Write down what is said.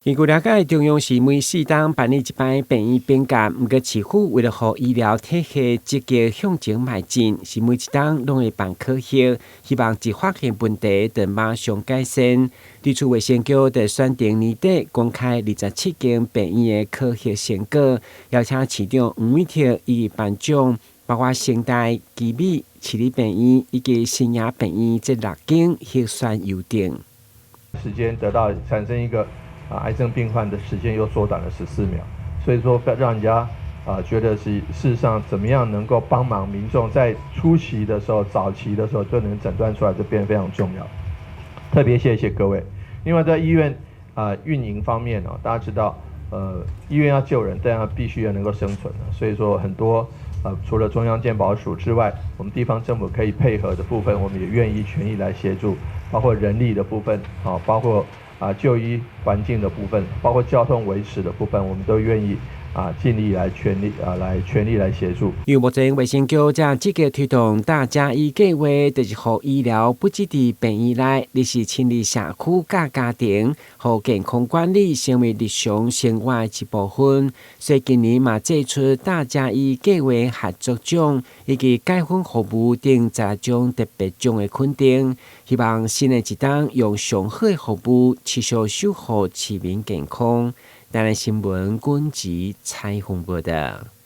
根據了解，中央是每4冬辦理一擺病院評鑑，毋過市府為了予醫療體系積極向前邁進，是每一冬攏會辦考核，希望一發現問題就馬上改善。對此，衛生局佇選定年底公開27間病院的考核成果，邀請市長黃偉哲以及頒獎，包括成大、奇美、市立病院以及新營病院這六間獲選優等。時間得到產生一個癌症病患的時間又縮短了14秒，所以說讓人家覺得是事實上怎麼樣能夠幫忙民眾在初期的時候、早期的時候就能診斷出來，就變得非常重要。特別謝謝各位。另外在醫院運營方面呢，大家知道，醫院要救人，但要必須要能夠生存，所以說很多除了中央健保署之外，我們地方政府可以配合的部分，我們也願意全力來協助，包括人力的部分，包括就醫環境的部分，包括交通維持的部分，我們都願意盡力來全力啊，來全力來協助。因為目前衛生局正積極推動大家醫計劃，就是予醫療不只佇病院內，而是深入社區佮家庭，予健康管理成為日常生活的一部分。所以今年嘛，祭出大家醫計劃合作獎以及解紛服務等10種特別獎的肯定，希望新的一冬用上好的服務，持續守護市民健康。台南新聞軍籍採訪報道。